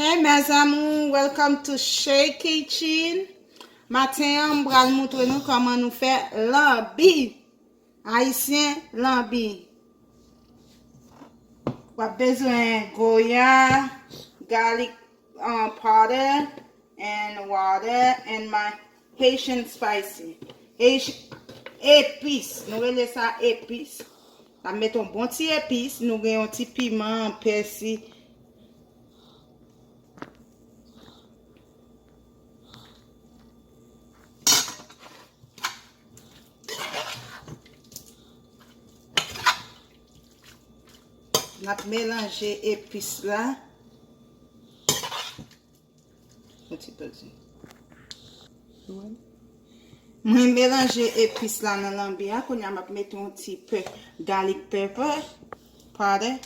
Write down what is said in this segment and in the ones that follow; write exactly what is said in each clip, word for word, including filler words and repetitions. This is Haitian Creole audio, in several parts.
Hey mes amours, welcome to Shea Kitchen. Maten an, m pral montre nou kòman nou fè lanbi. Ayisyen, lanbi. W ap bezwen goya, garlic, um, powder, and water, and my Haitian spicy. Haitian epis. Nou rele sa epis. N ap met yon bon ti epis. Nou gen yon ti piman, pèsi. N ap melanje epis la. Yon ti pèsi. Mwen melanje epis la nan lanbi a. Kounye a, m ap mete yon ti pe garlic pepper powder.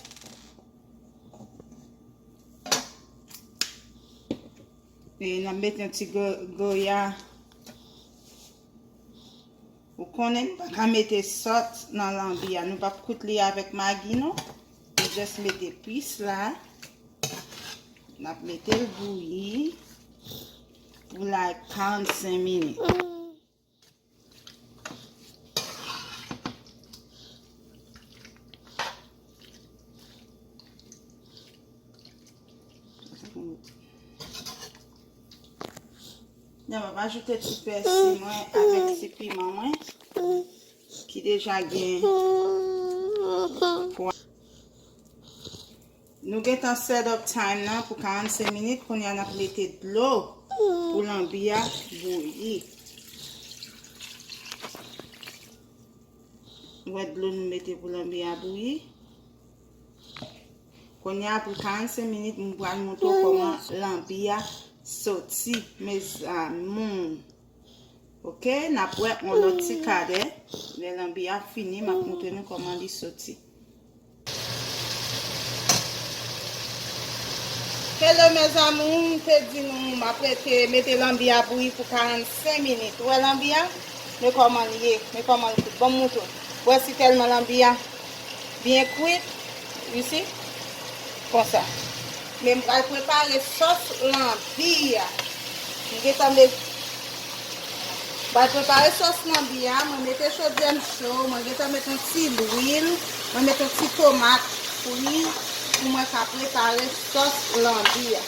E n ap mete yon ti go-, goya. Ou konnen nou pa ka mete sòs nan lanbi a. Nou p ap kwit li avèk magi, non. Nou just mete epis la. N ap mete l bouyi pou, like, karannsenk minit. Nan, m ap ajoute ti pèsi mwen avèk ti piman mwen ki deja gen pwa. Nou gentan set up time nan pou karannsenk minit. Kounye a, n ap mete dlo pou lanbi a bouyi. Ou wè dlo nou mete pou lanbi a bouyi. Kounye a, pou karannsenk minit, m pral montre w kòman lanbi a soti, mes amours. Oke, n ap wè yon lòt ti kadè. Lè lanbi a fini, m ap montre nou kòman li soti. Hello mes amours, m te di nou m ap rete mete lanbi a bouyi pou karannsenk minit. Ou wè lanbi a? Men kòman li ye, men kòman li kwit. Ban m montre w. Ou wè si tèlman lanbi a byen kwit, you see? Konsa. Men m pral prepare sòs lanbi a. M gentan met Pral prepare sòs lanbi a, mwen mete chodyè m cho, mwen gentan met yon ti lwil, mwen met yon ti tomat fri pou mwen ka prepare sòs lanbi a.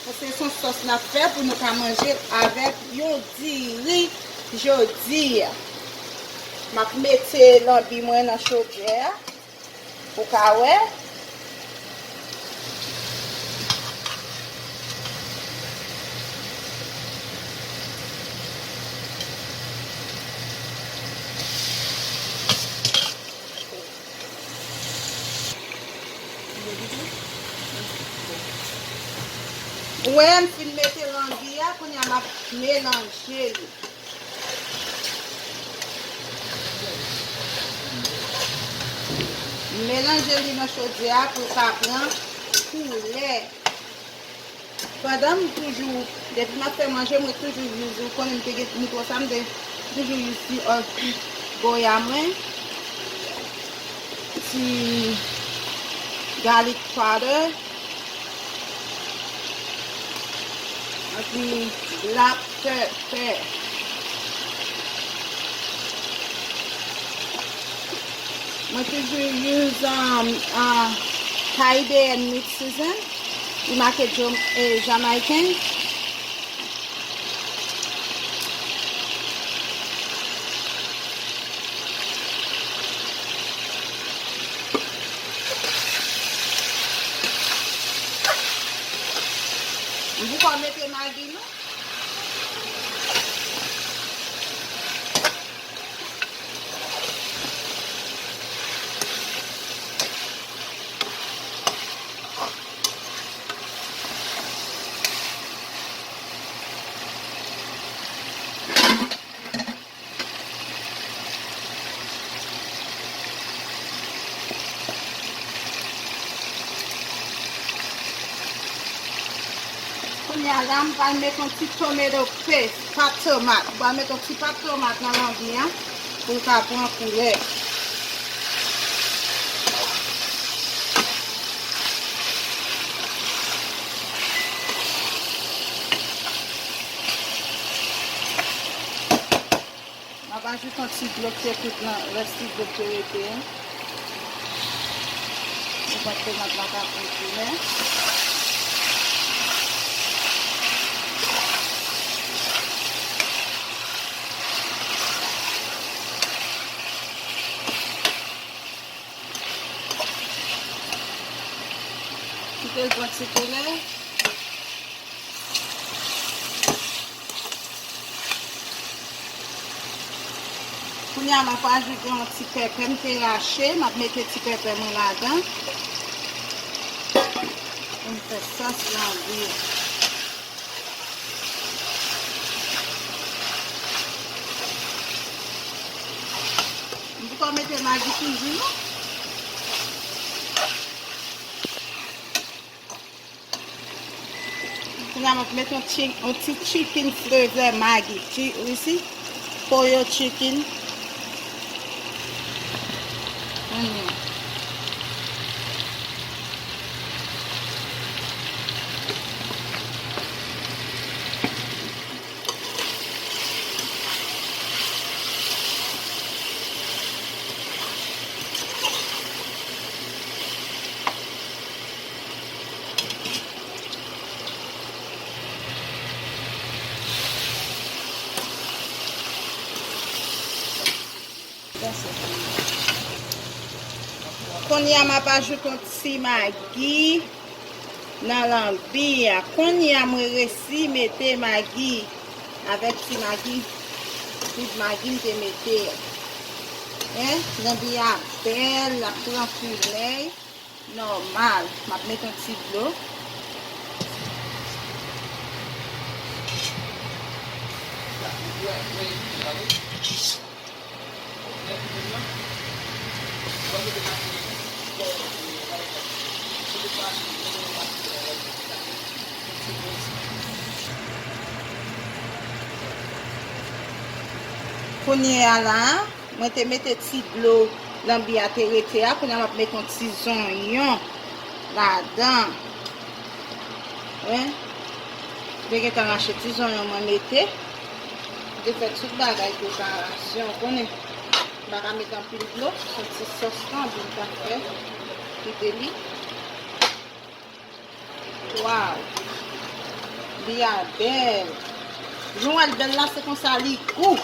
Paske se yon sòs n ap fè pou nou ka manje l avèk yon diri jodi a. M ap mete lanbi mwen nan chodyè a. Ou ka wè. Ou wè, m fin mete lanbi a, kounye a m ap melanje li. M melanje li nan chodyè a pou l ka pran koulè. Pandan m toujou, depi m ap fè manje, mwen toujou use, ou konnen m te gen mikwo sa, m te toujou use ti, euh, goya mwen, ti garlic powder, epi black pepper. Mwen toujou use, um, uh, Caribbean meat season. Li make Jam-, eh, Jamaican. M poko mete Maggi non. Kounye a la, m pral met yon ti tomato paste, pat tomat. M pral met yon ti pat tomat nan lanbi an pou l ka pran koulè. Yon ti dlo ki te kout nan, rès ti dlo ki te rete an. Ou wè tomat la ka pran koulè. Kite l pran ti koulè. Kounye a, m ap ajoute yon ti pèpè m te rache. M ap mete ti pèpè mwen ladan. Pou m fè sòs lanbi. M poko mete magi toujou, non. Kounye a, m ap mete yon ti, yon ti chicken flavor Maggi. Chi-, ou isi? Pollo chicken. Onion. Kounye a, m ap ajoute yon ti magi nan lanbi a. Kounye a, mwen resi mete magi avèk ti magi, poud magi m te mete a. Hein? Lanbi a bèl, l ap pran koulè nòmal. M ap mete yon ti dlo. Kounye a la, mwen te mete ti dlo lanbi a te rete a, kounye a m ap mete yon ti zonyon ladan. Wi. Te gentan rache ti zonyon mwen mete. M te fè tout bagay preparasyon, ou konnen. M pa ka mete anpil dlo, se yon ti sòs lanbi m t ap fè. Kite li. Waw! Li a bèl. Jan w wè l bèl la, se konsa li gou.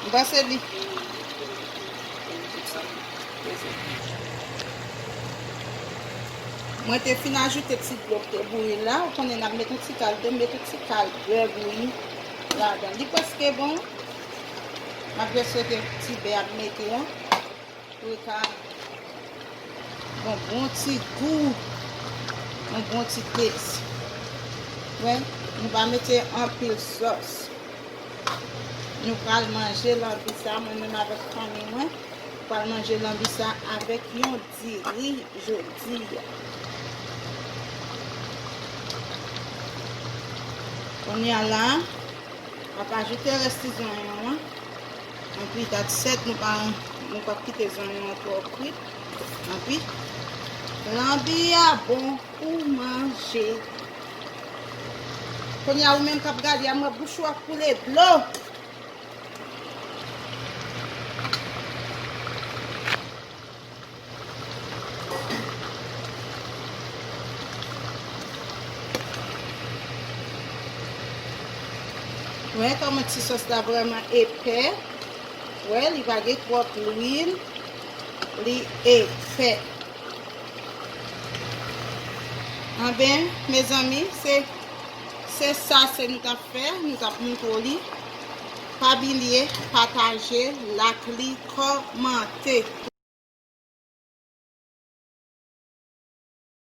M panse li. Mwen te fin ajoute ti dlo ki te bouyi la. Ou konnen n ap met yon ti kal dlo, met yon ti kal bè bouyi ladan. Li prèske bon. M ap jis swete ti bè ap mete a. Pou l ka bon, bon ti gou, yon bon ti teks. Wè, nou pa mete anpil sòs. Nou pral manje lanbi sa, mwen menm avèk fanmi mwen, pral manje lanbi sa avèk yon diri jodi a. Kounye a la, m ap ajoute rès ti zonyon an. Anpi, that's it, nou pa, nou p ap kite zonyon an twò kwi. Anpi, lanbi a bon pou manje. Kounye a, ou menm k ap gade a, m wè bouch ou ap koule dlo. Wè kòman ti sòs la vrèman epè. Wè, li pa gen twòp lwil. Li epè. Anben, mezanmi, se, se sa se nou t ap fè, nou t ap montre w li. Pa bliye pataje, like li, kòmante.